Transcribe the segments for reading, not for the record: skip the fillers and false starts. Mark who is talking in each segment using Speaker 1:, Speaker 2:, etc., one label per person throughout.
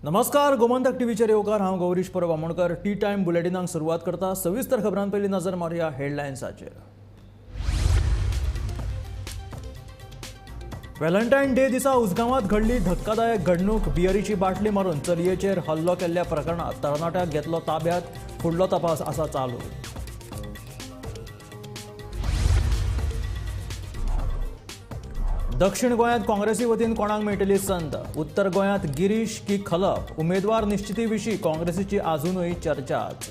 Speaker 1: नमस्कार, गोमंतक टीव्हीचेर येवकार. हांव गौरीश परब आमोणकर. टी टायम बुलेटिनाक सुरवात करता. सविस्तर खबरां पयलीं नजर मारुया हेडलायन्साचेर. व्हॅलेंटायन डे दिसा उसगांवांत घडली धक्कादायक घडणूक. बियरीची बाटली मारून चलयेचेर हल्लो केल्ल्या प्रकरणांत तरणाट्याक घेतलो ताब्यात. फुडलो तपास आसा चालू. दक्षिण गोंयांत काँग्रेसी वतीन कोणाक मेळटली संद? उत्तर गोंयांत गिरीश की खलप? उमेदवार निश्चिती विशीं काँग्रेसीची अजूनय चर्चाच.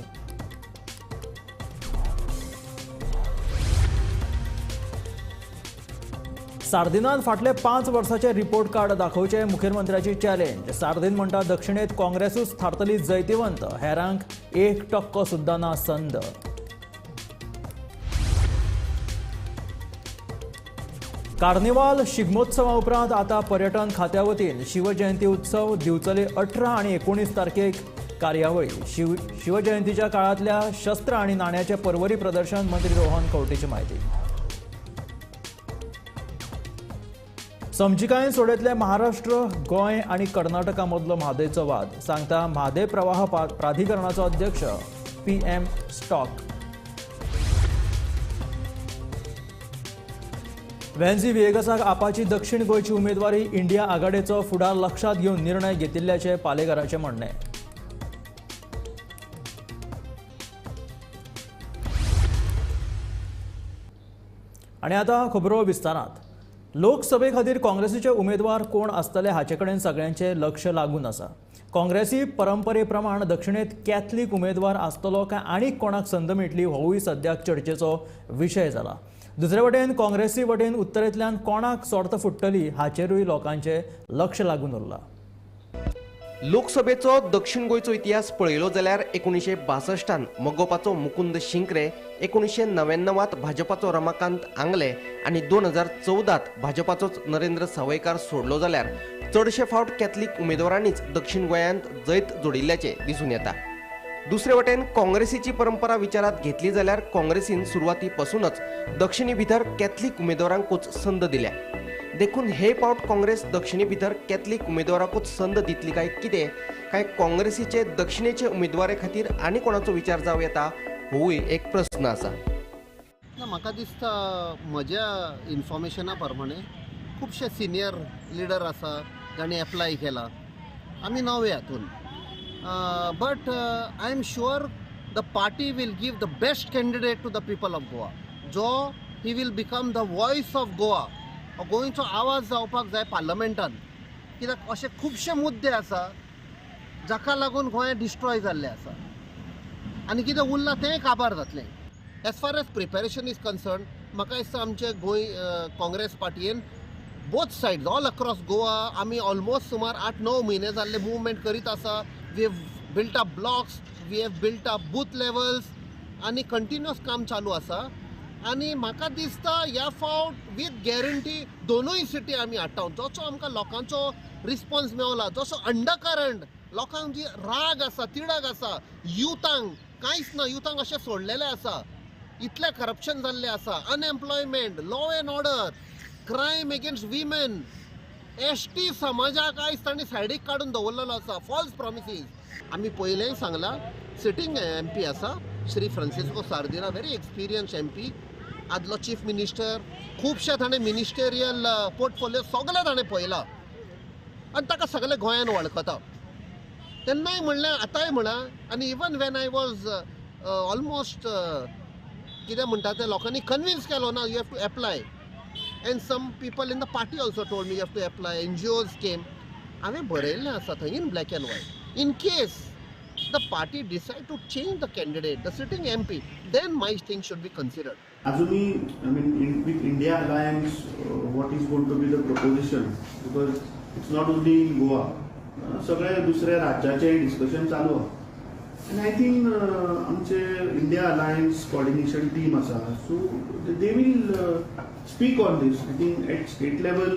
Speaker 1: सार्दिनान फाटले 5 वर्साचे रिपोर्ट कार्ड दाखोवचे मुखेलमंत्र्याची चॅलेंज. सार्दिन म्हणटा दक्षिणेत काँग्रेसूच थारतली जैतिवंत, हेरांक 1% सुद्दां ना संद. कार्निवाल शिगमोत्सवा उपरांत आतां पर्यटन खात्या वतीन शिवजयंती उत्सव दिवचले 18 आनी 19 तारखेक कार्यावळी. शिवजयंतीच्या काळांतल्या शस्त्र आनी नाण्याचे परवरी प्रदर्शन मंत्री रोहन खंवटेची म्हायती. समजिकायेन सोडयतले महाराष्ट्र, गोंय आनी कर्नाटका मदलो म्हादयचो वाद, सांगता म्हादय प्रवाह प्राधिकरणाचो अध्यक्ष PM stock. Venzy विएगसाक आपाची दक्षिण गोंयची उमेदवारी. इंडिया आघाडेचो फुडार लक्षांत घेवन निर्णय घेतिल्ल्याचें पालेकाराचें म्हणणें. आनी आतां खबरो विस्तारांत. लोकसभे खातीर काँग्रेसीचे उमेदवार कोण आसतले हाचे कडेन सगळ्यांचें लक्ष लागून आसा. काँग्रेसी परंपरे प्रमाण दक्षिणेत कॅथलीक उमेदवार आसतलो काय आनीक कोणाक संद मेळटली होवूय सद्याक चर्चेचो विशय जाला. दुसरे वटेन काँग्रेसी वटेन उत्तरेंतल्यान कोणाक सोर्त फुट्टली हाचेरूय लोकांचें लक्ष लागून उरलां.
Speaker 2: लोकसभेचो दक्षिण गोंयचो इतिहास पळयलो जाल्यार 1962 मगोपाचो मुकुंद शिंकरे, 1999 भाजपाचो रमाकांत आंगले आनी 2014 भाजपाचोच नरेंद्र सावयकार सोडलो जाल्यार चडशे फावट कॅथलीक उमेदवारांनीच दक्षिण गोंयांत जैत जोडिल्ल्याचें दिसून येता. दुसरे वटेन काँग्रेसीची परंपरा विचारात घेतली जाल्यार काँग्रेसीन सुरवाती पासूनच दक्षिणी भितर कॅथलीक उमेदवारांकूच संद दिल्या. देखून हे फावट काँग्रेस दक्षिणी भितर कॅथलीक उमेदवाराकूच संद दितली काय कितें, काय काँग्रेसीचे दक्षिणेचे उमेदवारे खातीर आनी कोणाचो विचार जावं येता होवूय एक प्रस्न आसा.
Speaker 3: ना, म्हाका दिसता म्हज्या इन्फॉर्मेशना प्रमाणे खुबशे सिनियर लिडर आसा जांणी एप्लाय केला. आमी नवे हातून, but I am sure the party will give the best candidate to the people of Goa. जो he will become the voice of Goa. गोंयचो आवाज जावपाक जाय पार्लमेंटान, कित्याक अशे खुबशे मुद्दे आसा जाका लागून गोंय डिस्ट्रॉय जाल्लें आसा आनी कितें उरलां तेंय काबार जातलें. As far as preparation is concern, म्हाका दिसता आमचे गोंय काँग्रेस पार्टयेन both sides all across Goa आमी ऑलमोस्ट सुमार 8-9 म्हयने जाल्ले मुवमेंट करीत आसा. We have built up blocks, we have built up booth levels आनी कंटिन्युअस काम चालू आसा. आनी म्हाका दिसता ह्या फावट वीथ गॅरंटी दोनूय सिटी आमी हाडटा. जसो आमकां लोकांचो रिस्पॉन्स मेवला, जसो अंडरकरंट लोकांक जी राग आसा, तिडक आसा, युथांक कांयच ना, युथांक अशें सोडलेलें आसा, इतलें करप्शन जाल्लें आसा, unemployment, law and order, crime against women, ST समाजाक आयज तांणी सायडीक काडून दवरलेलो आसा, फॉल्स प्रॉमिसीस. आमी पयलेंय सांगलां, सिटींग MP आसा Shri Francisco Sardinha, very experience MP, आदलो चीफ मिनिस्टर, खुबशे ताणें मिनिस्टेरियल पोर्टफोलियो सगळें ताणें पळयलां आनी ताका सगळें गोंयान वळखता. तेन्नाय म्हणलें, आतांय म्हणा, आनी even when I was almost कितें म्हणटा तें लोकांनी कन्विन्स केलो ना, you have to apply. And some people in the party also told me you have to apply, NGOs came. हांवें बरयल्लें आसा थंय in black and white, in case the party decide to change the candidate, the sitting MP, then my thing should be considered.
Speaker 4: अजूनही I mean with India alliance what is going to be the proposition, because it's not only in Goa, सगळे दुसऱ्या राज्याचें discussion चालू आहा. आनी I think आमचे India alliance coordination team आसा, so they will speak on this. I think at state level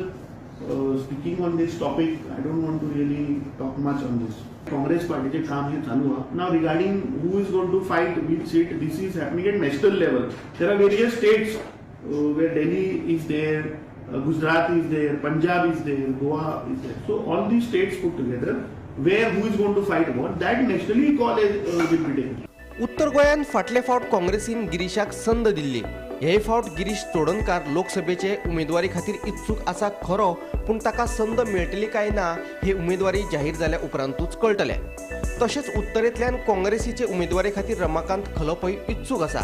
Speaker 4: speaking on this topic, I don't want to really talk much on this. Congress पार्टीचे काम हे चालू आहा. Now regarding who is going to fight which seat, this is happening at national level. There are various states where Delhi is there, Gujarat is there, Punjab is there, Goa is there. So all these states put together Where who is going to fight what, that nationally call will be taken.
Speaker 2: उत्तर गोंयांत फाटले फावट काँग्रेसीन गिरीशाक संद दिल्ली. हे फावट गिरीश चोडणकार लोकसभेचे उमेदवारी खातीर इत्सूक आसा खरो, पूण ताका संद मेळटली काय ना हे उमेदवारी जाहीर जाल्या उपरांतूच कळटलें. तशेंच उत्तरेंतल्यान काँग्रेसीचे उमेदवारी खातीर रमाकांत खलपय इत्सूक आसा.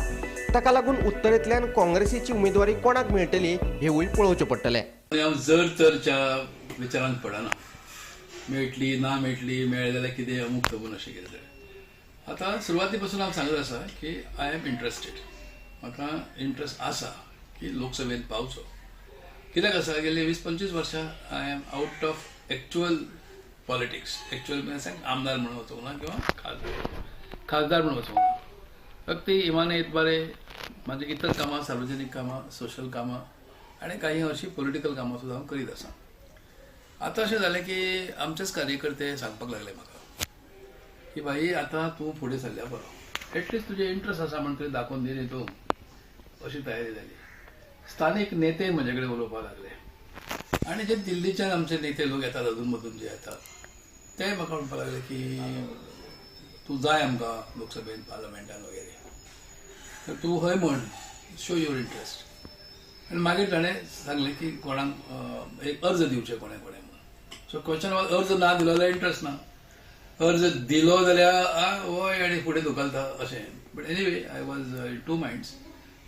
Speaker 2: ताका लागून उत्तरेंतल्यान काँग्रेसीची उमेदवारी कोणाक मेळटली हेवूय पळोवचें पडटलें.
Speaker 5: हांव जर तरच्या विचारांत पडना, मेळटली ना मेळटली, मेळ्ळें जाल्यार कितें अमूक तमूक अशें कितें जालें. आतां सुरवाती पासून हांव सांगत आसा की I am interested, म्हाका इंट्रस्ट आसा की लोकसभेन पावचो. कित्याक आसा, गेल्ली 20-25 वर्सां I am out of actual politics. Actual म्हणजे आमदार म्हणून वचूंक ना किंवा खासदार म्हणून वचूंक ना, फक्त इमाने इतबारे म्हाजी इतर कामां, सार्वजनीक कामां, सोशल कामां आनी काही अशीं पॉलिटिकल कामां सुद्दां हांव करीत आसा. आतां अशें जालें की आमचेच कार्यकर्ते सांगपाक लागले म्हाका की भाई आतां तूं फुडें सरल्या बरो, एटलिस्ट तुजें इंट्रस्ट आसा म्हण तरी दाखोवन दी न्ही तूं, अशी तयारी जाली. स्थानीक नेते म्हजे कडेन उलोवपाक लागले आनी जे दिल्लीच्यान आमचे नेते लोक येतात अदून मदून जे येतात ते म्हाका म्हणपाक लागले की तूं जाय आमकां लोकसभेन, पार्लमेंटान वगैरे, तर तूं हय म्हण, शो your interest. आनी मागीर ताणें सांगलें की कोणाक एक अर्ज दिवचे कोणें कोणें म्हणून. सो क्वेश्चन वॉज, अर्ज ना दिलो जाल्यार इंट्रस्ट ना, अर्ज दिलो जाल्यार हय आनी फुडें धुकलता अशें. But anyway I was in two minds,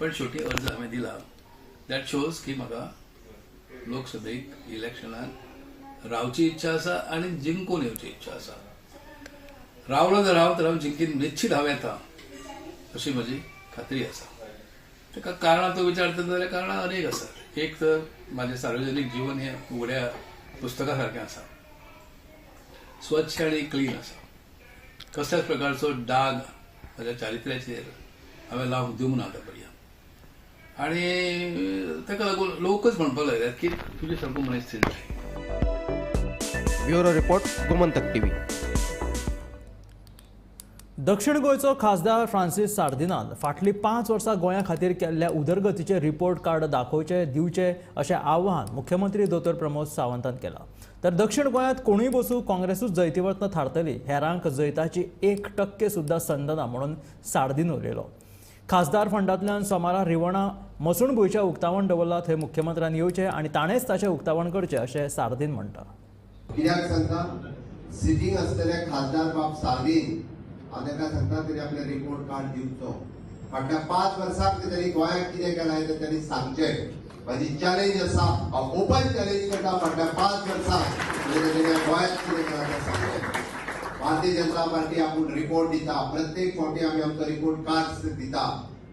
Speaker 5: पण शेवटी अर्ज हांवें दिला. That shows की म्हाका लोकसभेक इलेक्शनाक रावची इच्छा आसा आनी जिंकून येवची इच्छा आसा. रावलो जर हांव तर हांव जिंकीन निश्चीत हांव येता अशी म्हजी खात्री आसा. ताका कारणां तूं विचारता जाल्यार कारणां अनेक आसात. एक तर म्हाजें सार्वजनीक जीवन हें उगड्या पुस्तका सारकें आसा, स्वच्छ आनी क्लीन आसा. कसल्याच प्रकारचो डाग म्हज्या चारित्र्याचेर हांवें लावंक दिवंक ना आतां पर्यंत. आनी ताका लागून लोकच म्हणपाक लागल्यात की तुजे सारको मनीस थंय जाय.
Speaker 2: Bureau report, Gomantak TV.
Speaker 1: दक्षिण गोंयचो खासदार फ्रांसीस सार्दिनान फाटलीं 5 वर्सां गोंया खातीर केल्ल्या उदरगतीचे रिपोर्ट कार्ड दाखोवचे, दिवचे अशें आव्हान मुख्यमंत्री दोतोर प्रमोद सावंतान केलां. तर दक्षिण गोंयांत कोणूय बसूं काँग्रेसूच जैतिवंत थारतली, हेरांक जैताची 1% सुद्दां संद ना म्हणून सार्दीन उलयलो. खासदार फंडांतल्यान सोमारा रिवणा मसणभुंयचें उक्तावण दवरलां थंय मुख्यमंत्र्यान येवचें आनी ताणेंच ताचें उक्तावण करचें अशें सार्दीन म्हणटा.
Speaker 6: कित्याक सांगता, सिटींग आसलेले खासदार बाब सार्दीन हांव ताका सांगता तरी आपलें रिपोर्ट कार्ड दिवचो. फाटल्या 5 वर्सांक तांणी गोंयांत कितें केलां तें तांणी सांगचें. म्हाजी चॅलेंज आसा, हांव ओपन चॅलेंज करता, फाटल्या 5 वर्सांक तांणी गोंयांत कितें केलां तें सांगचें. भारतीय जनता पार्टी आपूण रिपोर्ट दिता, प्रत्येक फावटी आमी आमचो रिपोर्ट कार्ड दिता.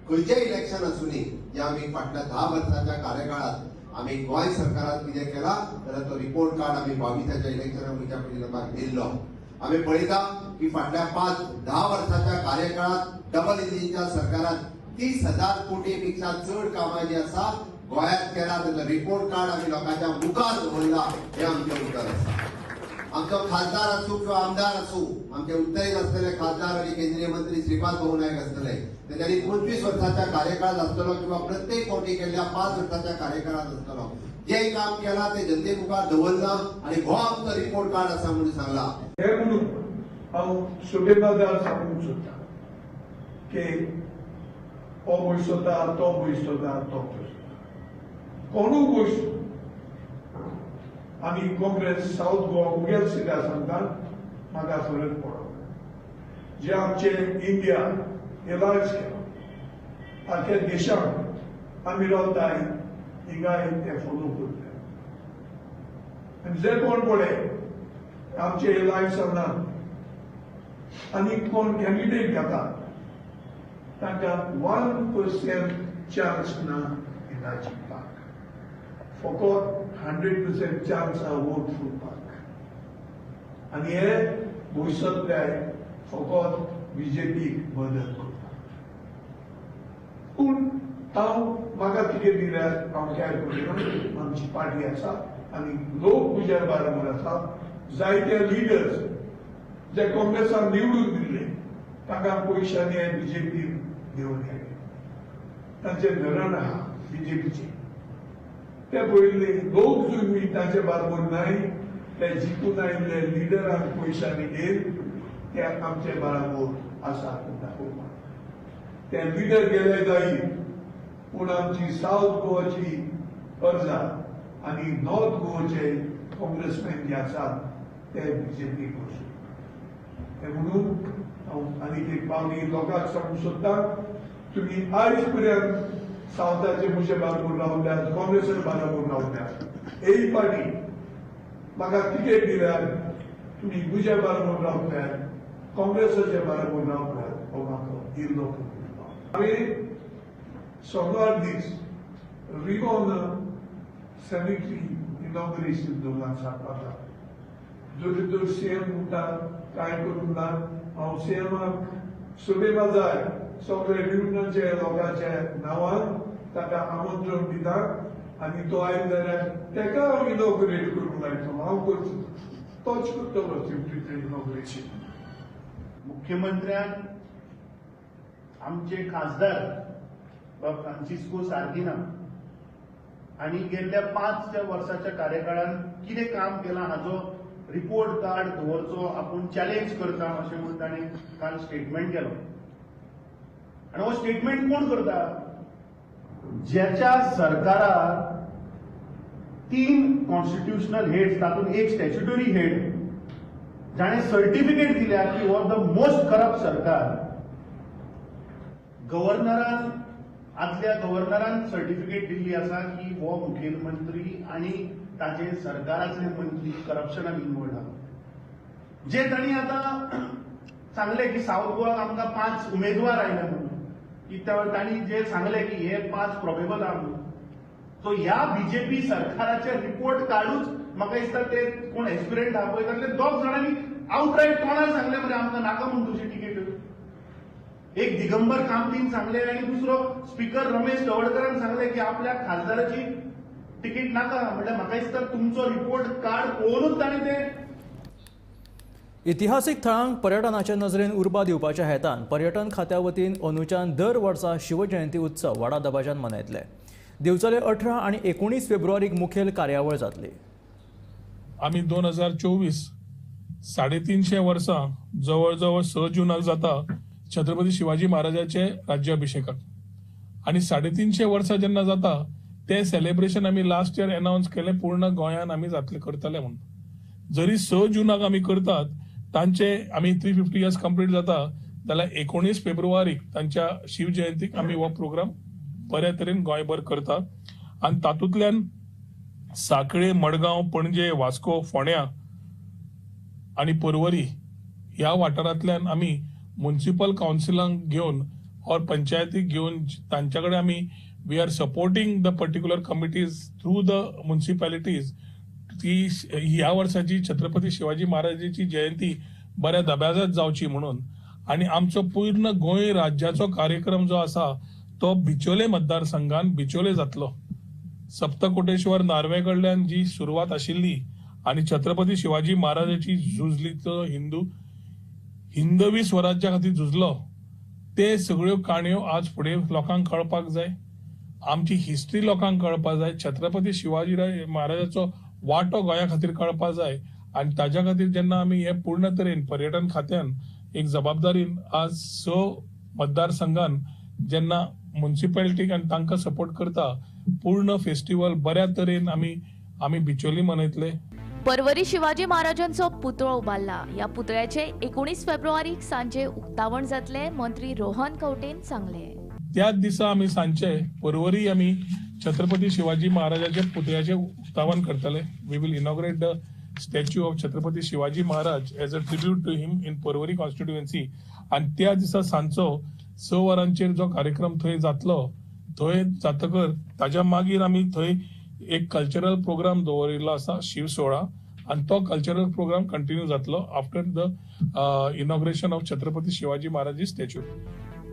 Speaker 6: खंयचें इलेक्शन आसूनी, जे आमी फाटल्या 10 वर्सांच्या कार्यकाळांत आमी गोंय सरकारान कितें केलां जाल्यार तो रिपोर्ट कार्ड आमी 22 इलेक्शनाक वयच्या पयलीं लोकांक दिल्लो. आमी पळयता की फाटल्या 5-10 वर्सांच्या कार्यकाळांत डबल इंजिनच्या सरकारान 30,000 कोटी पेक्षा चड कामां जी आसा गोंयांत केला. ताचो रिपोर्ट कार्ड आमी लोकांच्या मुखार दवरला हें आमचें उतर आसा. आमचो खासदार आसूं किंवा आमदार आसूं, आमचे उत्तरेन आसतले खासदार आनी केंद्रीय मंत्री श्रीपाद भाऊ नायक आसतले, तेंच्यांनी 25 वर्सांच्या कार्यकाळांत आसतलो किंवा प्रत्येक फावटी केल्ल्या 5 वर्सांच्या कार्यकाळांत आसतलो, जें काम केलां तें जनते मुखार दवरलां आनी हो आमचो रिपोर्ट कार्ड आसा म्हणून सांगला.
Speaker 7: हे म्हणून हांव सुबेदार सांगूंक सोदता की हो बयसता, तो बयसता, तो बयसता, कोणूय बयसता. आमी काँग्रेस सावथ गोवा मुगेल सिटा सांगता, म्हाका फरक पडना. जे आमचे इंडिया एलायन्स केला आख्या देशांत आमी रावताय, हिंगाय ते फोलो करता. आनी जे कोण पळय आमचे एलायन्स ना आनी कोण कॅन्डिडेट घेता तांकां 1% चान्स ना हिंगा जिखपाक, फकत 100% चान्स आहा वोट फुटपाक. आनी हे भविश्यांतल्यान फकत बीजेपीक मदत करता. पूण हांव म्हाका तिकेट दिल्यार हांव काय करिना. आमची पार्टी आसा आनी लोक म्हज्या बाराबर आसा. जायते लिडर्स जे काँग्रेसान निवडून दिल्ले तांकां पयशांनी बीजेपी घेवन गेले. तांचें धरण आहा बीजेपीचें, ते पळयल्ले लोक जो तांचे बाराबर न्हय ते ते जिखून आयिल्ले लिडरांक पयशांनी घेवन ते आमचे बराबर आसात दाखोवपाक. ते लिडर गेले जाय पूण आमची सावथ गोवाची अर्जा आनी नॉर्थ गोवाचे काँग्रेसमॅन जे आसात ते बीजेपी वचून. ते म्हणून हांव आनीक एक पावणी लोकांक सांगूंक सोदता, तुमी आयज पर्यंत सावथाचे म्हजे बाराबर रावल्यात, काँग्रेसा बाराबर रावल्यात, एक पार्टी म्हाका तिकेट दिल्यार तुमी म्हज्या बाराबर रावल्यात, काँग्रेसाच्या बाराबर रावल्यात, हो म्हाका इल्लो. हांवें सोमवार दीस रिगोन सेमिट्री इनॉग्रेशन दवरलां सातपाका. जरी तर सीएम म्हणटा कांय करूंक ना, हांव सीएमाक सभेमा जाय सगळे रिवणाचे लोकांच्या नांवान ताका आमंत्रण दिता आनी तो आयलो जाल्यार ताका हांव इनॉग्रेट करूंक लायतलो. हांव करचो तोच करतलो सिमटीचें इनॉग्रेशन.
Speaker 4: मुख्यमंत्र्यान आमचे खासदार बाब फ्रांसिस्को सार्दिना आनी गेल्ल्या 5 वर्साच्या कार्यकाळान कितें काम केलां हाचो रिपोर्ट कार्ड दवरचो आपूण चॅलेंज करता अशें म्हणून ताणें काल स्टेटमेंट केलो. आनी हो स्टेटमेंट कोण करता? ज्याच्या सरकाराक 3 कॉन्स्टिट्युशनल हेड्स, तातूंत एक स्टॅच्युटरी हेड, जाणें सर्टिफिकेट दिल्या की हो the most corrupt सरकार. गव्हर्नरान, आदल्या गव्हर्नरान सर्टिफिकेट दिल्ली आसा की हो मुखेलमंत्री आनी ताजे सरकारांतले मंत्री करप्शनाक इन्वॉल्व आसा. जे तांणी आतां सांगलें की सावथ गोवाक आमकां 5 उमेदवार आयले म्हणून, की तांणी जे सांगलें की हे 5 प्रोबेबल आहा म्हणून, सो ह्या बीजेपी सरकाराचे रिपोर्ट कार्डूच म्हाका दिसता ते कोण एस्पिरंट आहा पळय तातले 2 जाणांनी आवटरायट तोंडार सांगलें मरे आमकां नाका म्हूण तुजी तिकेट. एक दिगंबर कामतीन सांगले आनी दुसरो स्पीकर रमेश तवडकरान सांगले की आपल्या खासदाराची तिकीट नाका. म्हणल्यार म्हाका दिसता तुमचो रिपोर्ट कार्ड पळोवनूच ताणें ते.
Speaker 1: इतिहासीक थळांक पर्यटनाच्या नजरेन उर्बा दिवपाच्या हेतान पर्यटन खात्या वतीन अंदूच्यान दर वर्सा शिवजयंती उत्सव व्हडा दबाज्यान मनयतले. दिवचले 18 आनी 19 फेब्रुवारीक मुखेल कार्यावळ जातली.
Speaker 8: आमी 2024 350 वर्सां जवळ जवळ 6 जूनाक जाता छत्रपती शिवाजी महाराजाचे राज्याभिषेकाक, आनी 350 वर्सां जेन्ना जाता ते सेलिब्रेशन आमी लास्ट इयर अनावन्स केलें पूर्ण गोंयान आमी जातले करतले म्हणून. जरी 6 जूनाक आमी करतात तांचे आमी 350 इयर्स कंप्लीट जाता जाल्यार 19 फेब्रुवारीक तांच्या शिवजयंतीक आमी हो प्रोग्राम बऱ्या तरेन गोंयभर करतात. आनी तातूंतल्यान साखळे, मडगांव, पणजे, वास्को, फोंड्या आनी पर्वरी ह्या वाठारांतल्यान आमी म्युनिसिपल कावन्सिलांक घेवन और पंचायतीक घेवन तांच्या कडेन आमी we are supporting the particular committees through the municipalities. ती ह्या वर्साची छत्रपती शिवाजी महाराजाची जयंती बऱ्या दबाज्यात जावची म्हणून. आनी आमचो पूर्ण गोंय राज्याचो कार्यक्रम जो आसा तो बिचोले मतदारसंघान बिचोले जातलो. सप्तकोटेश्वर नार्वे कडल्यान जी सुरवात आशिल्ली आनी छत्रपती शिवाजी महाराजाची झुजली तो हिंदवी स्वराज्या खातीर झुजलो ते सगळ्यो काणयो आज फुडें लोकांक कळपाक जाय, आमची हिस्ट्री लोकांक कळपाक जाय, छत्रपती शिवाजी महाराजाचो वांटो गोंया खातीर कळपाक जाय. आनी ताज्या खातीर जेन्ना आमी हे पूर्ण तरेन पर्यटन खात्यान एक जबाबदारीन आज 6 मतदारसंघान जेन्ना म्युनिसिपालिटीक आनी तांकां सपोर्ट करता पूर्ण फेस्टिवल बऱ्या तरेन आमी बिचोली मनयतले.
Speaker 9: पर्वरी शिवाजी महाराजांचो पुतळो उबारला. ह्या पुतळ्याचे 19 फेब्रुवारीक सांजे उक्तावण जातले, मंत्री रोहन खंवटेन सांगले.
Speaker 8: त्याच दिसा आमी सांजचे पर्वरी आमी छत्रपती शिवाजी महाराजाच्या पुतळ्याचे उक्तावण करतले. We will inaugurate the statue of Chhatrapati Shivaji Maharaj as a tribute to him in Porvorim constituency. आनी त्या दिसा सांजचो 6 वरांचेर जो कार्यक्रम थंय जातलो थंय जातकर ताज्या मागीर आमी थंय एक कल्चरल प्रोग्राम दवरिल्लो आसा शिव सोहळा, आनी तो कल्चरल प्रोग्राम कंटिन्यू जातलो after the inauguration of Chhatrapati Shivaji Maharaj statue.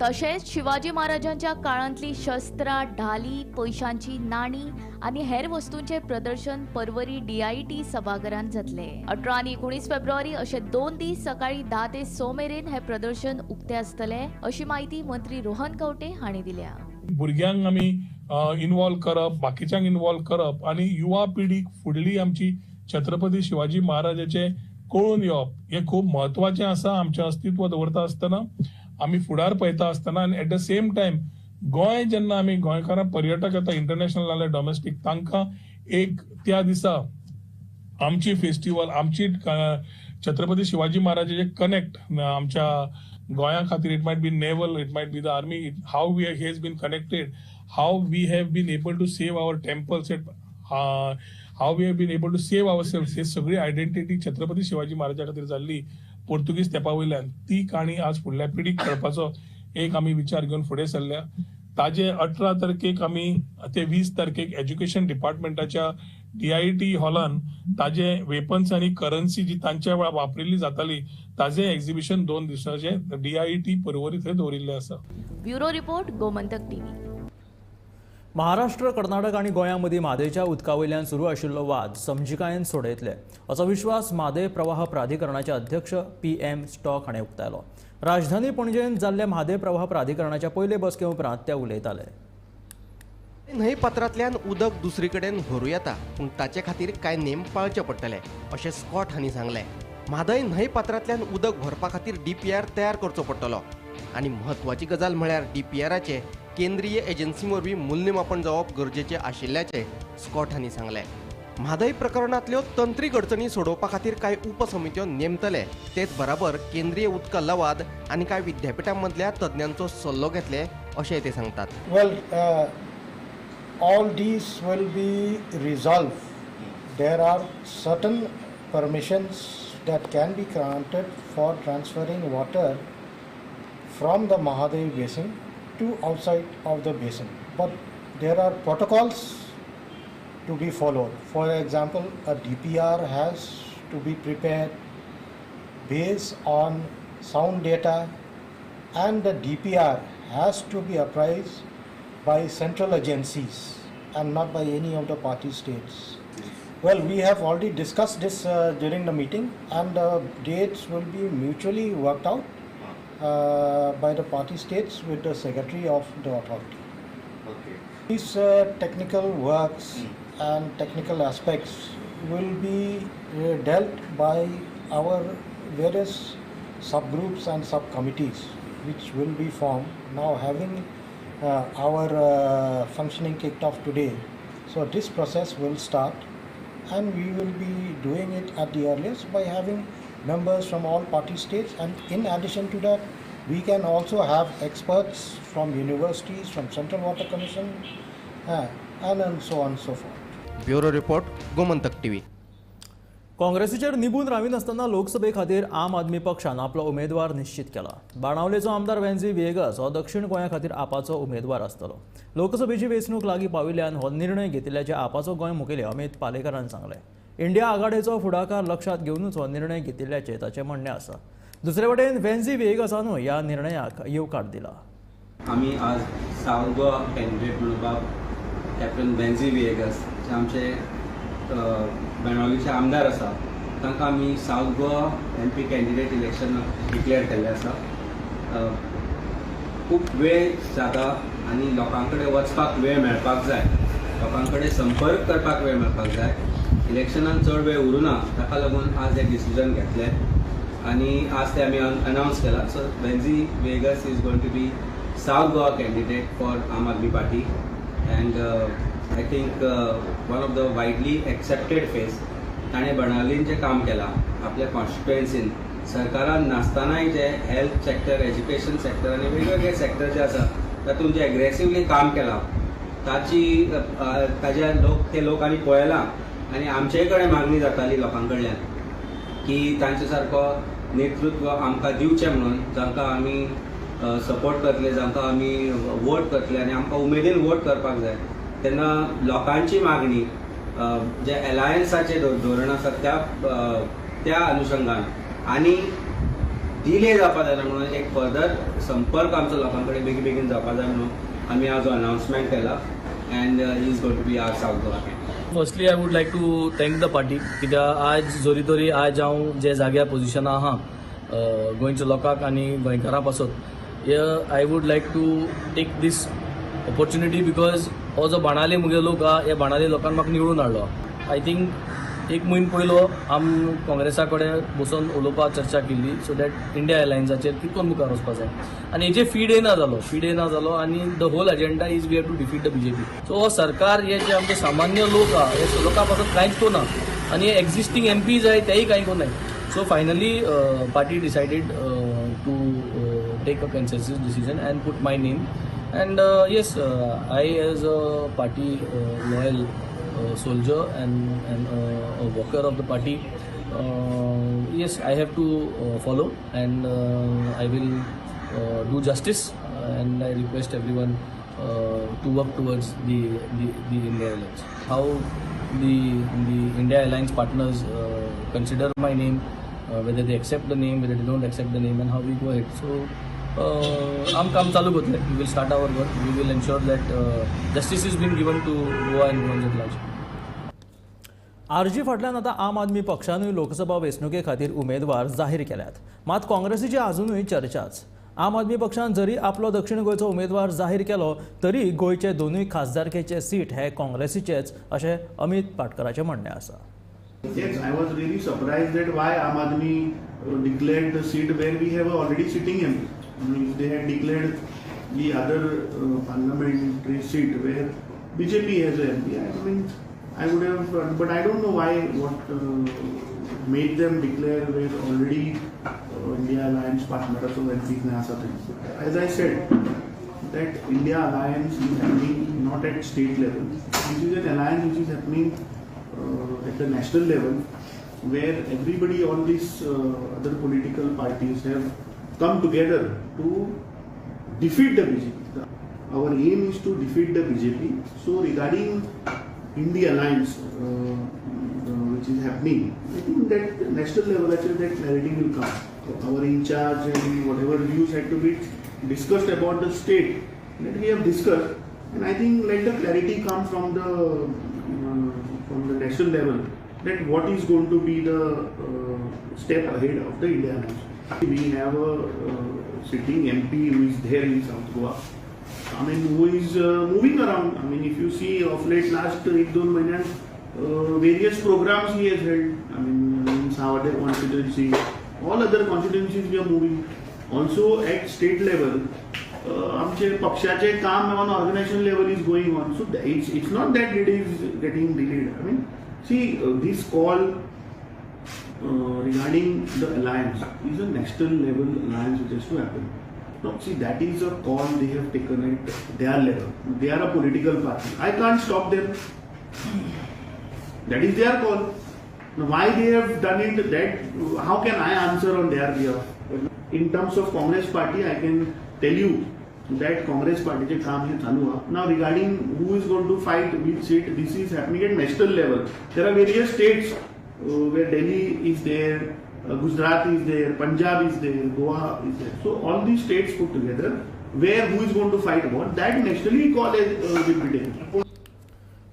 Speaker 9: तशेंच शिवाजी महाराजांच्या काळांतली शस्त्रां, ढाली, पयशांची नाणी आनी हेर वस्तूंचे प्रदर्शन पर्वरी DIT सभाघरांत जातले. 18 आनी 19 फेब्रुवारी अशे 2 दीस सकाळी 10 ते 6 मेरेन हे प्रदर्शन उक्ते आसतले अशी माहिती मंत्री रोहन खंवटे हांणी दिल्या.
Speaker 8: भुरग्यांक आमी इन्वॉल्व करप, बाकीच्यांक इन्वॉल्व करप आनी युवा पिढीक फुडली आमची छत्रपती शिवाजी महाराजाचे कळून येवप हे खूब म्हत्वाचें आसा. आमचें अस्तित्व दवरता आसतना, आमी फुडार पळयता आसतना, आनी eight the same time Goa जेन्ना आमी गोंयकारां पर्यटक येता इंटरनॅशनल नाल्यार डॉमेस्टीक, तांकां एक त्या दिसा आमची फेस्टिवल, आमची छत्रपती शिवाजी महाराजाचे कनेक्ट आमच्या गोंया खातीर, it might be naval, it might be the army, how we has been connected, how we have been able to save our temples, how we have been able to save our self, हे सगळी identity Chhatrapati Shivaji महाराजा खातीर जाल्ली पोर्तुगीज तेंपा वयल्यान, ती काणी आज फुडल्या पिढीक कळपाचो एक आमी विचार घेवन फुडें सरल्या. ताजे 18 तारखेक आमी ते 20 तारखेक एज्युकेशन डिपार्टमेंटाच्या DIT हॉलान ताजे वेपन्स आनी करन्सी जी तांच्या वेळार वापरिल्ली जाताली ताजे एक्झिबिशन 2 दिसाचे DIT Porvorim थंय दवरिल्लें आसा.
Speaker 9: Bureau report, Gomantak TV.
Speaker 1: Maharashtra, Karnataka आनी गोंया मदीं म्हादयच्या उदका वयल्यान सुरू आशिल्लो वाद समजिकायेन सोडयतले असो विश्वास म्हादय प्रवाह प्राधिकरणाचे अध्यक्ष PM stock हाणें उक्तायलो. राजधानी पणजेंत जाल्ल्या म्हादय प्रवाह प्राधिकरणाच्या पयले बसके उपरांत ते उलयताले.
Speaker 2: न्हंय पात्रांतल्यान उदक दुसरे कडेन व्हरूं येता, पूण ताचे खातीर कांय नेम पाळचे पडटले अशें स्कॉट हांणी सांगलें. म्हादय न्हंय पात्रांतल्यान उदक व्हरपा खातीर DPR तयार करचो पडटलो आनी म्हत्वाची गजाल म्हळ्यार DPRाचें केंद्रीय एजन्सी वरवीं मूल्यमापन जावप गरजेचें आशिल्ल्याचें स्कॉट हांणी सांगलें. म्हादय प्रकरणांतल्यो तंत्रीक अडचणी सोडोवपा खातीर कांय उपसमित्यो नेमतले, तेच बराबर केंद्रीय उदका लवाद आनी कांय विद्यापिठां मदल्या तज्ञांचो सल्लो घेतले अशें ते सांगतात.
Speaker 10: Well, all these will be resolved. There are certain permissions that can be granted for transferring water from the Mahadev basin to outside of the basin, but there are protocols to be followed. For example, a DPR has to be prepared based on sound data, and the DPR has to be apprised by central agencies and not by any of the party states. Well, we have already discussed this during the meeting, and the dates will be mutually worked out by the party states with the secretary of the authority.
Speaker 6: Okay.
Speaker 10: These technical works and technical aspects will be dealt by our various subgroups and subcommittees which will be formed. Now having our functioning kicked off today, so this process will start and we will be doing it at the earliest by having members from all party states, and in addition to that we can also have experts from universities, from Central Water Commission, and so on and so forth.
Speaker 2: Bureau Report, Gomantak TV.
Speaker 1: काँग्रेसीचेर निबून राविनासतना लोकसभे खातीर आम आदमी पक्षान आपलो उमेदवार निश्चित केला. बाणावलेचो आमदार वेन्झी व्हिएगस हो दक्षिण गोंया खातीर आपाचो उमेदवार आसतलो. लोकसभेची वेंचणूक लागीं पाविल्ल्यान हो निर्णय घेतिल्ल्याचें आपाचो गोंय मुखेली अमित पालेकारान सांगलें. इंडिया आघाडेचो फुडाकार लक्षांत घेवनूच हो निर्णय घेतिल्ल्याचें ताचें म्हणणें आसा. दुसरे वटेन वेन्झी व्हिएगसानूय ह्या निर्णयाक येवकार दिला.
Speaker 11: आमी आज सावथ गोवा कॅन्डिडेट म्हणून बाब कॅप्टन वेन्झी व्हिएगस जे आमचे बेणावलीचे आमदार आसा तांकां आमी South Goa MP candidate election declare केल्लें आसा. खूब वेळ जाता आनी लोकां कडेन वचपाक वेळ मेळपाक जाय, लोकां कडेन संपर्क करपाक वेळ मेळपाक जाय. इलेक्शनान चड वेळ उरूना, ताका लागून आज हें डिसिजन घेतलें आनी आज ते आमी अनावन्स केला. So Venzy Viegas is going to be South Goa candidate for Aam Aadmi Party and I think one of the widely accepted face. ताणें बाणावलीन जें काम केलां आपल्या कॉन्स्टिट्युएन्सीन, सरकारान नासतनाय जे हेल्थ सेक्टर, एज्युकेशन सेक्टर आनी वेगवेगळे सेक्टर जे आसा तातूंत जें एग्रेसिवली काम केलां ताची ताज्या लोक ते लोकांनी पळयलां आनी आमचे कडेन मागणी जाताली लोकां कडल्यान की तांचे सारको नेतृत्व आमकां दिवचें म्हणून, जांकां आमी सपोर्ट करतले, जांकां आमी वोट करतले आनी आमकां उमेदीन वोट करपाक जाय. तेन्ना लोकांची मागणी जे एलायन्साचे धोरण आसा त्या त्या अनुशंगान आनी डिले जावपा जायना म्हणून एक फर्दर संपर्क आमचो लोकां कडेन बेगीन बेगीन जावपा जाय म्हणून आमी आज अनावन्समेंट केला and he is going to be our South Goa.
Speaker 12: Firstly I would like to thank the party, कित्याक आज जरी तरी आज हांव जे जाग्यार पोजिशनार आहा गोंयच्या लोकांक आनी गोंयकारां पासत, I would like to take this opportunity because हो जो बाणावली मुगे लोक आहा, ह्या बाणावली लोकांक म्हाका निवडून हाडलो. I think एक म्हयनो पयलो आम काँग्रेसा कडेन बसून उलोवपाक चर्चा केल्ली, सो that India अलायन्साचेर कितकोन मुखार वचपा जाय आनी हेजे फीड येना जालो, फीड येना जालो आनी the whole agenda is we have to defeat the BJP. So हो सरकार हे जे आमचे सामान्य लोक आहा हे लोकां पासून कांयच कोना आनी हे एक्झिस्टींग एम पी जाय तेय कांय कोनाय. So finally party decided to take a consensus decision and put my name. And yes, I as a party loyal soldier and a worker of the party, yes, I have to follow and I will do justice, and I request everyone to work towards the India Alliance. How the India Alliance partners consider my name, whether they accept the name, whether they don't accept the name, and how we go ahead. So, आम काम चालू करतले. We will start our work. We will ensure that justice is being given to Goa and Goans at large.
Speaker 1: RG फाटल्यान आतां आम आदमी पक्षानूय लोकसभा वेंचणुके खातीर उमेदवार जाहीर केल्यात. मात काँग्रेसीची आजुनूय चर्चाच. आम आदमी पक्षान जरी आपलो दक्षिण गोंयचो उमेदवार जाहीर केलो तरी गोंयचे दोनूय खासदारकेचे सीट हे काँग्रेसीचेच अशें अमित पाटकराचें म्हणणें आसा.
Speaker 4: Yes, I was really surprised that why Aam Aadmi declared the seat where we have already sitting MP. I mean, if they had declared the other parliamentary seat where BJP has a MP, I mean, I would have, but I don't know why, what made them declare where already India Alliance partner, so MP. As I said, that India Alliance is happening not at state level. This is an alliance which is happening at the national level, where everybody, all these other political parties have come together to defeat the BJP. Our aim is to defeat the BJP. So regarding India Alliance, which is happening, I think that national level actually that clarity will come. Our in charge and whatever views had to be discussed about the state that we have discussed, and I think let the clarity come from the national level that what is going to be the step ahead of the India Alliance. We have a sitting MP who is there in South Goa, I mean, who is moving around. I mean, if you see of late last 1-2 महिन्यात various programs he has held. I mean, in Savade constituency, all other constituencies we are moving. Also at state level, आमचे पक्षाचे काम on organization level is going on. So it's not that it is getting delayed. I mean, see, this call regarding the alliance is a national level alliance which has to happen. Now, see, that is a call they have taken at their level. They are a political party. I can't stop them. That is their call. Now, why they have done it, that how can I answer on their behalf? In terms of Congress party, I can tell you that Congress party che kaam he chalu ha. Now, regarding who is going to fight which seat, this is happening at national level. There are various states where Delhi is there, Gujarat is there, Punjab is there, Goa is there. So all these states put together, where who is going to fight what, that nationally call will be taken.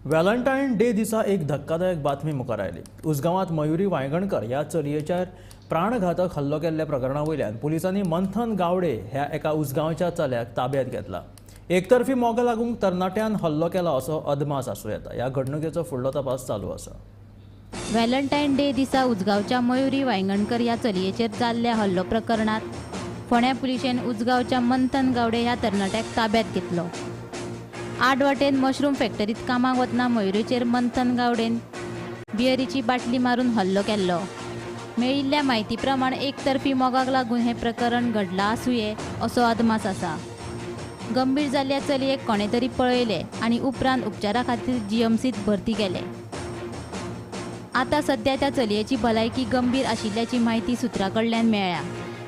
Speaker 1: Valentine day दिसा एक धक्कादायक बातमी मुखार आयली. उसगांवांत मयुरी वायंगणकर ह्या चलयेचेर प्राणघातक हल्लो केल्ल्या प्रकरणा वयल्यान पुलिसांनी मंथन गावडे ह्या एका उसगांवच्या चल्याक ताब्यात घेतला. एकतर्फी मोगा लागूंक तरणाट्यान हल्लो केला असो अदमास आसूं येता. ह्या घडणुकेचो फुडलो तपास चालू आसा.
Speaker 13: व्हॅलेंटायन डे दिसा उजगांवच्या मयुरी वायंगणकर ह्या चलयेचेर जाल्ल्या हल्लो प्रकरणात फोंड्या पुलिशेन उजगांवच्या मंथन गावडे ह्या तरणाट्याक ताब्यात घेतलो. आड वाटेन मशरूम फॅक्टरीत कामाक वतना मयुरीचेर मंथन गावडेन बियरीची बाटली मारून हल्लो केल्लो. मेळिल्ल्या म्हायती प्रमाण एकतर्फी मोगाक लागून हें प्रकरण घडलां आसुये असो अदमास आसा. गंभीर जाल्ल्या चलयेक कोणें तरी पळयलें आनी उपरांत उपचारा खातीर जीएमसीत भरती केलें. आतां सध्या त्या चलयेची भलायकी गंभीर आशिल्ल्याची म्हायती सुत्रां कडल्यान मेळ्ळ्या.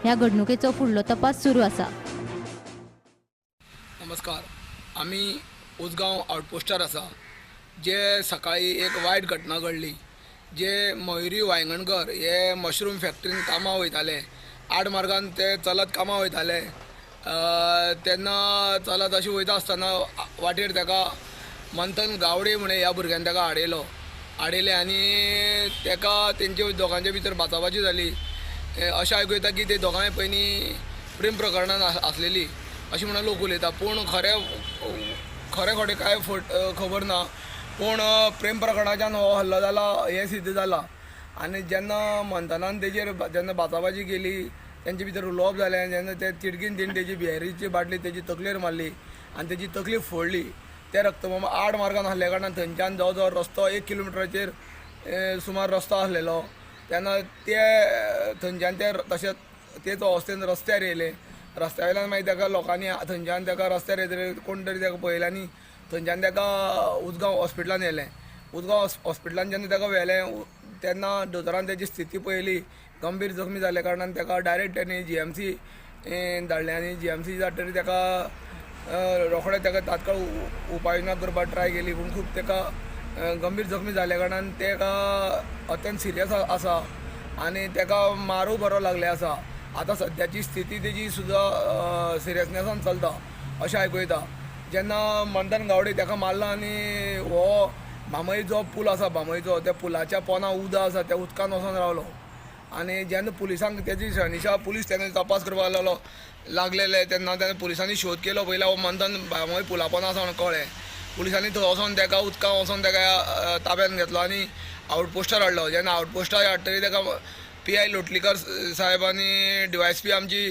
Speaker 13: ह्या घडणुकेचो फुडलो तपास सुरू आसा.
Speaker 14: नमस्कार, आमी उजगांव आउटपोस्टार आसा. जे सकाळी एक वायट घटना घडली, जे मयुरी वायंगणकर हे मशरूम फॅक्टरीन कामां वयताले, आड मार्गान ते चलत कामां वयताले. तेन्ना चलत अशें वयता आसतना वाटेर ताका मंथन गावडे म्हणे ह्या भुरग्यान ताका आडयलो, आडयलें आनी ताका तेंचे दोगांच्या भितर बाचाबाची जाली. अशें आयकूं येता की ते दोगांय पयलीं प्रेम प्रकरणान आसलेली अशें म्हणून लोक उलयता, पूण खरें खरें खोटें कांय खबर ना. पूण प्रेम प्रकरणाच्यान हो हल्लो जाला हें सिद्ध जाला. आनी जेन्ना मंथनान तेजेर जेन्ना बाचाबाची केली, तेंचे भितर उलोवप जालें, जेन्ना ते तिडकीन तेणी तेजी बियरीची बाटली तेजी तकलेर मारली आनी तेजी तकली फोडली. ते रक्तबंब 8 मार्गान आसल्या कारणान थंयच्यान जवळ जवळ रस्तो 1 किलोमिटराचेर सुमार रस्तो आसलेलो. तेन्ना ते थंयच्यान ते तशेंच तेच अवस्थेन रस्त्यार येयले. रस्त्या वयल्यान मागीर ताका लोकांनी थंयच्यान ताका रस्त्यार येतकीर कोण तरी ताका पळयलें आनी थंयच्यान ताका उजगांव हॉस्पिटलान व्हेलें. उजगांव हॉस्पिटलान जेन्ना ताका व्हेलें तेन्ना दोतोरान तेजी स्थिती पळयली, गंभीर जखमी जाल्ल्या कारणान ताका डायरेक्ट ताणें GMC धाडलें आनी GMC धाडटकीर ताका रोखडें ताका तात्काळ उपाययोजना करपाक ट्राय केली, पूण खूब ताका गंभीर जखमी जाल्ल्या कारणान ताका अत्यंत सिरियस आसा आनी ताका मारू बरो लागले आसा. आतां सद्याची स्थिती तेजी सुद्दां सिरियसनेसान चलता अशें आयकूं येता. जेन्ना मंथन गावडे ताका मारला आनी हो बांबोळी जो पूल आसा बांबोळीचो, त्या पुलाच्या पोना उदक आसा, त्या उदकान वचोन रावलो. आनी जेन्ना पुलिसांक तेजी शनिशा पुलीस तेन्ना तपास करपाक लागलेले तेन्ना तेन्ना पुलिसांनी शोध केलो पयलीं हो मंथन बांबोळी पुला पोना आसा म्हणून कळ्ळें. पुलिसांनी थंय वचोन ताका उदकान वचोन ताका ताब्यान घेतलो आनी आवटपोस्टार हाडलो. जेन्ना आवटपोस्टार हाडटकीर ताका PI Lotlikar साहेब आनी DYSP आमची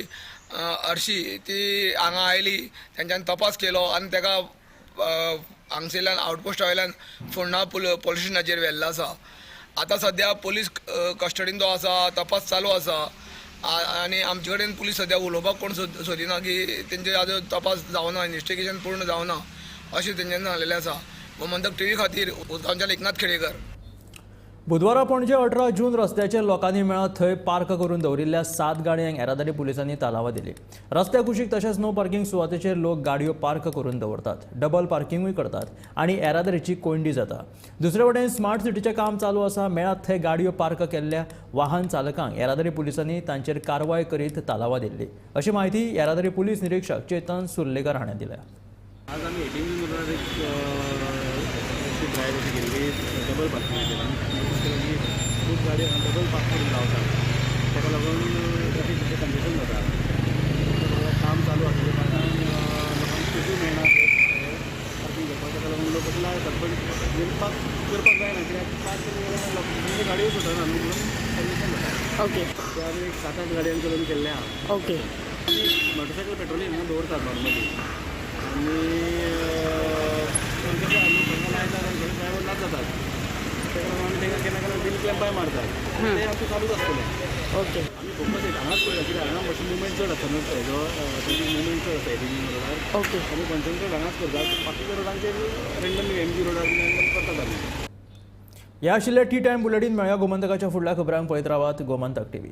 Speaker 14: हर्शी ती हांगा आयली, तेंच्यांनी तपास केलो आनी ताका हांगसरल्यान आवटपोस्टा वयल्यान फोंडा पोलीस स्टेशनाचेर व्हेल्लो आसा. आतां सद्या पोलीस कस्टडीन तो आसा, तपास चालू आसा आनी आमचे कडेन पुलीस सद्या उलोवपाक कोण सोदिना की तेंचे आजून तपास जावना, इन्वेस्टिगेशन पूर्ण जावना अशें तेंच्यांनी सांगलेलें आसा. गोमंतक TV खातीर उजगांवच्यान एकनाथ खेडेकर.
Speaker 1: बुधवारा पणजे 18 जून रस्त्याचेर लोकांनी मेळत थंय पार्क करून दवरिल्ल्या 7 गाडयांक येरादारी पुलिसांनी तालावा दिली. रस्त्या कुशीक तशेंच नो पार्किंग सुवातेचेर लोक गाडयो पार्क करून दवरतात, डबल पार्किंगूय करतात आनी येरादारीची कोंयडी जाता. दुसरे वटेन स्मार्ट सिटीचें काम चालू आसा. मेळत थंय गाडयो पार्क केल्ल्या वाहन चालकांक येरादारी पुलिसांनी तांचेर कारवाय करीत तालावा दिल्ली अशी म्हायती येरादारी पुलीस निरीक्षक चेतन सुर्लेकर हाणें दिल्या.
Speaker 15: आज आमी 18 जून ड्रायव्ह अशी केल्ली डबल पार्किंगाचेर. नोटीस केलें की खूब गाडयो डबल पार्क करून रावतात, ताका लागून ट्रॅफीक मातशें कंजेशन जाता. काम चालू आसलें कारणान लोकांक स्पेसूय मेळना पार्किंग करपाक, ताका लागून लोक अशें लायतात. पण पार्क करपाक जायना कित्याक पार्क केले जाल्यार लोकांची गाडयो सुटना न्हू, म्हणून कंजेशन जाता.
Speaker 16: ओके,
Speaker 15: ते आमी एक 7-8 गाडयांक चलोवन केल्लें आहा.
Speaker 16: ओके,
Speaker 15: मोटरसायकल पेट्रोलिंग हांगा दवरतात नॉर्मली आनी कशें आहा लोक हांगा लायतात आनी थोडे ड्रायव्हर नाच जातात, ताका लागून आमी तांकां केन्ना केन्ना व्हील क्लॅम्पाय मारतात, तें आमचें चालूच आसतलें.
Speaker 16: ओके,
Speaker 15: आमी फोकस एक हांगाच करता कित्याक हांगा मातशें मुवमेंट चड आसता न्हू, हेजो तेजी मुवमेंट चड आसता 18 जून रोडार.
Speaker 16: ओके,
Speaker 15: आमी कॉन्सन्ट्रेट हांगाच करतात, बाकीच्या रोडांचेर रँडमली MG रोडार करतात आमी.
Speaker 1: ह्या आशिल्लें टी टायम बुलेटीन. मेळया गोमंतकाच्या फुडल्या खबरांक पळयत रावात गोमंतक TV.